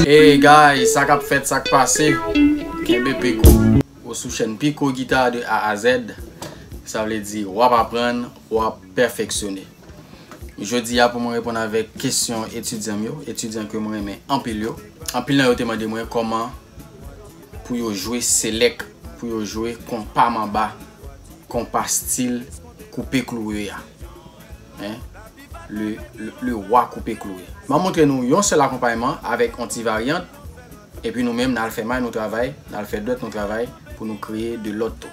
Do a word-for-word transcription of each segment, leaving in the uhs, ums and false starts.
Hey guys, sa k ap fèt, sa k pase? Kenbe Piko. Ou sou chèn Piko Guitar de A à Z. Sa vle di w ap aprann, w ap pèfeksyone. Jodi a, pou mwen reponn avèk kesyon etidyan m yo, etidyan ke mwen renmen anpil yo. Anpil nan yo te mande mwen kòman pou yo jwe select, pou yo jwe konpa manba, konpa stil koupe kloure a. Hein? Le, le, le wa koupe kloure. M ap montre nou yon sèl akonpayman avèk yon ti varyant. Epi nou menm, n al fè may nou travay, n al fè dwèt nou travay pou nou kreye de lòt tou.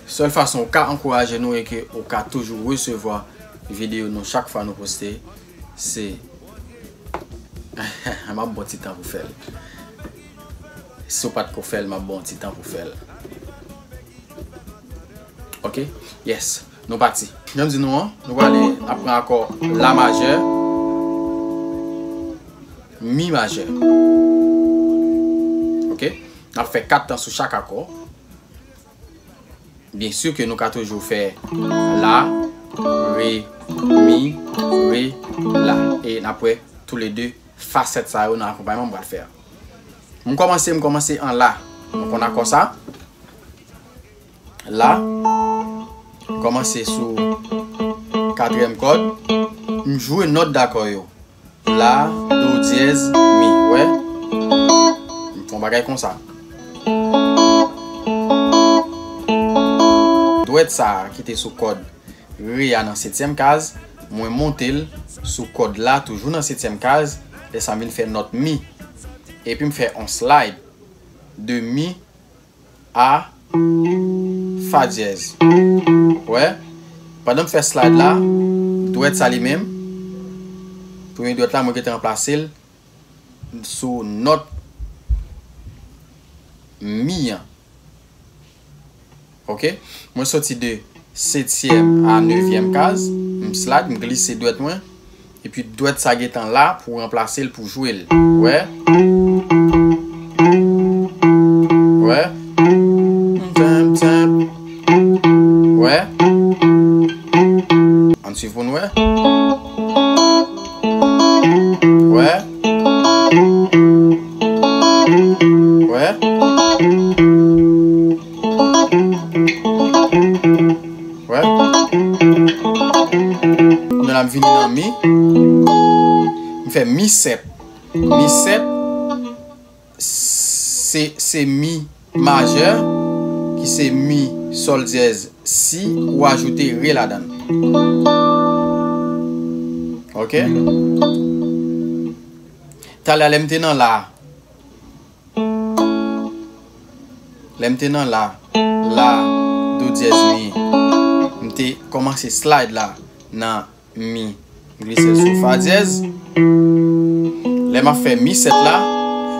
Sèl fason ou ka ankouraje nou e ke ou ka toujou resevwa videyo nou chak fwa nou poste, se m ap ba w ti tan pou fè l. Si w pa t ko fè l, m ap ba w ti tan pou fè l. Ok? Yes. Nou pati. Jan m di nou an, nou prale ap pran akò la majè, mi majè. Ok? N ap fè kat tan sou chak akò. Byen si ke nou ka toujou fè la, re, mi, re, la. E n ap wè toulede fasèt sa yo nan akonpayman m pral fè a. M kòmanse, m kòmanse an la. Nou konn akò sa? La. M kòmanse sou katriyèm kòd. M jwe nòt dakò yo. La, do dyèz, mi. Wè? M fè yon bagay konsa. Dwèt sa a ki te sou kòd re a nan setyèm kaz, mwen monte l sou kòd la toujou nan setyèm kaz, lè sa m vin fè nòt mi. Epi m fè on slide de mi a fa dyèz. Wè? Pandan m fè slide la, dwèt sa li menm, premye dwèt la, mwen gentan ranplase l sou nòt mi an. Ok? Mwen soti de setyèm a nevyèm kaz, m slide, m glise dwèt mwen, epi dwèt sa gentan la pou ranplase l, pou jwe l. Wè? Wè? Wè? Ann swiv pou n wè. Wè? Wè? Wè? Kounye a la m vini nan mi. M fè mi sèt. Mi sèt, se, se mi majè, ki se mi, sòl dyèz, si, ou ajoute re ladan l. Ok? Talè a lè m te nan la, lè m te nan la, la, do dyèz, mi, m te kòmanse slide la nan mi, m glise l sou fa dyèz. Lè m ap fè mi sèt la,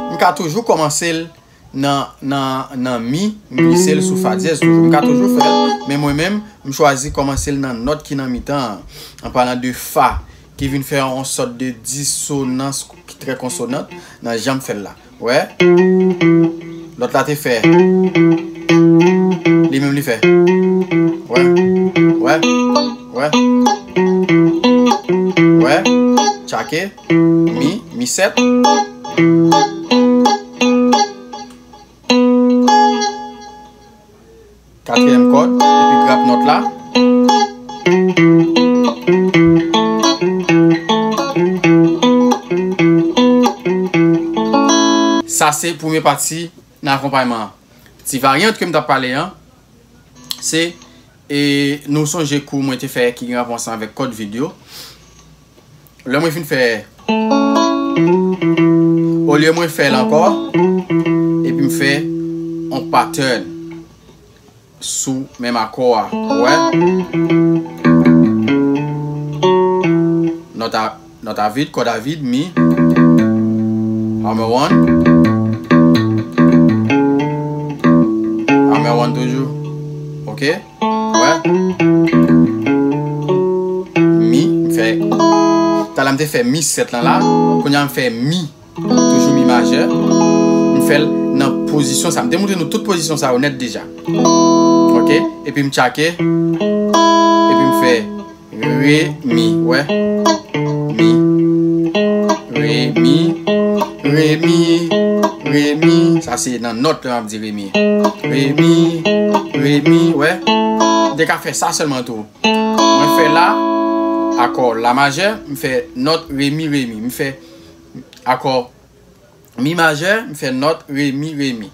m ka toujou kòmanse l nan, nan, nan mi, m glise l sou fa dyèz toujou. M ka toujou fè l, men mwen menm, m chwazi kòmanse l nan nòt ki nan mitan an. An palan de fa, ki vin fè yon sòt de disonans ki trè konsonant nan jan m fè l la. Wè? Lòt la te fè. Li menm li fè. Wè? Wè? Wè? Wè? Tchake. Mi, mi sèt. Katriyèm kòd, epi grap nòt la. Sa se premye pati nan akonpayman an. Ti varyant ke m t ap pale an, se, e, nou sonje kou mwen te fè ki gen rapò ansanm avèk kòd vid yo. Lè mwen fin fè Olye mwen fè l ankò, epi m fè yon pattern sou menm akò a. Ou wè? Nòt a, nòt a vid, kòd a vid, mi. Hammer one. Hammer one toujou. Ok? Ou wè? Mi, m fè. Talè m te fè mi sèt lan la. Kounye a m fè mi. Toujou mi majè. M fè l nan pozisyon sa. M te montre nou tout pozisyon sa yo nèt deja. Ok? Epi m tchake. Epi m fè re, mi. Wè? Mi. Re, mi. Re, mi. Re, mi. Sa se nan nòt lè m ap di re, mi. Re, mi. Re, mi. Wè? M te ka fè sa sèlman tou. Mwen fè la, akò la majè, m fè nòt re, mi, re, mi. M fè akò mi majè, m fè nòt re, mi, re, mi.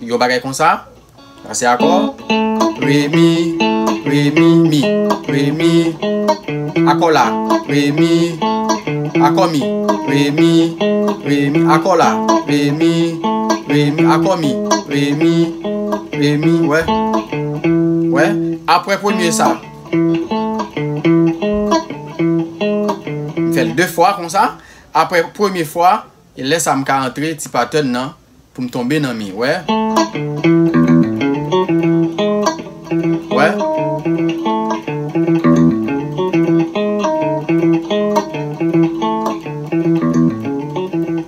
Yon bagay konsa, sa se akò re, mi, re, mi, mi, re, mi. Akò la, re, mi, akò mi, re, mi, re, mi. Akò la, re, mi, re, mi, akò mi, re, mi, re, mi, wè. Wè, apre premye sa, m fè l de fwa konsa. Apre premye fwa, e lè sa m ka antre ti pattern nan pou m tonbe nan mi, wè. Wè.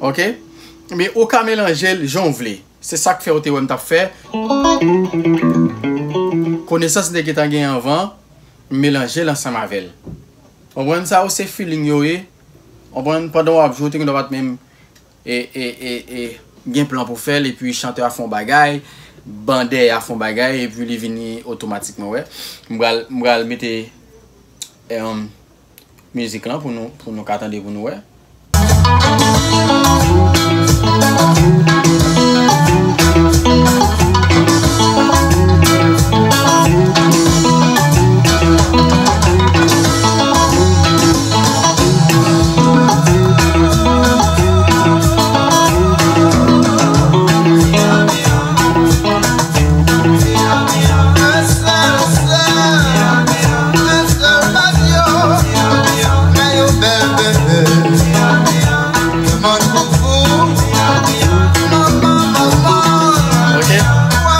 Ok. Men ou ka melanje l jan w vle. Se sa k fè ou te wè m t ap fè. Konesans m te gentan gen anvan, m melanje l ansanm avè l. Konprann sa yo se feeling yo ye. Konprann, pandan w ap jwe, ou te gen dwa pa t menm e, e, e, e, gen plan pou fè l, epi chantè a fè yon bagay, bandè a fè yon bagay, epi li vini otomatikman, wè. M pral, m pral mete, em, mizik lan pou nou, pou nou ka tande, pou nou wè. Ok.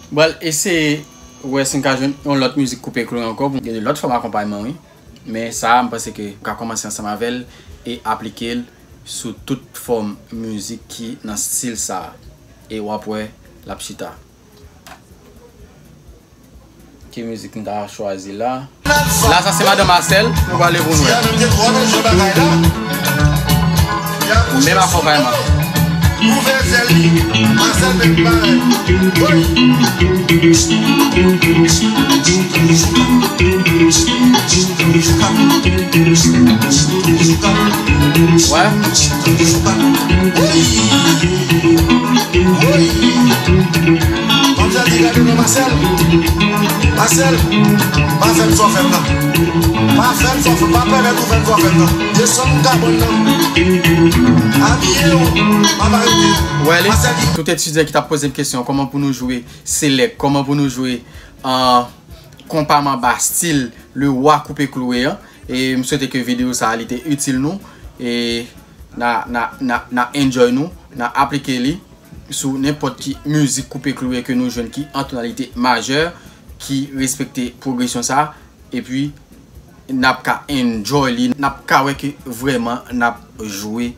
M pral eseye wè si m ka jwenn yon lòt mizik koupe klou ankò pou m gen de lòt fòm akonpayman, wi. Men sa a, m panse ke m ka kòmanse ansanm avè l e aplike l sou tout fòm mizik ki nan stil sa a. E w ap wè l ap chita. Ki mizik m ta chwazi la? La, sa se Madan Masèl. Nou prale pou nou wè. Menm akonpayman. Wè. Manmzèl di gade non Masèl. Masèl, pa fè m sa w fè m nan. Pa fè m sa w fè m, pa pèmèt ou fè m sa w fè m nan. Desann kabann nan. Abiye w, m ap arete. Wè li, tout etidyan ki t ap poze m kesyon, kòman pou nou jwe selèk, kòman pou nou jwe, an, konpa manba stil le wa koupe kloure an. E m swete ke videyo sa a li te itil nou. E n a, n a, n a, n a enjoy nou, n a aplike li sou nenpòt ki mizik koupe kloure ke nou jwenn ki an tonalite majè, ki respekte pwogresyon sa, epi n ap ka enjoy li, n ap ka wè ke vrèman n ap jwe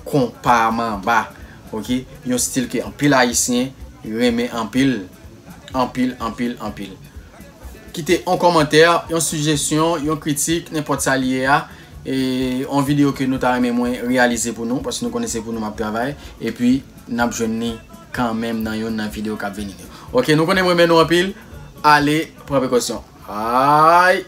konpa manba, ok? Yon stil ke anpil Ayisyen renmen anpil, anpil, anpil, anpil. Kite yon kòmantè, yon sijesyon, yon kritik, nenpòt sa li ye a. E yon videyo ke nou ta renmen mwen reyalize pou nou, paske nou konnen se pou nou m ap travay. Epi, n ap jwenn li kanmenm nan youn nan videyo k ap vini yo. Ok, nou konnen m renmen nou anpil. Ale, pran prekosyon. Ay!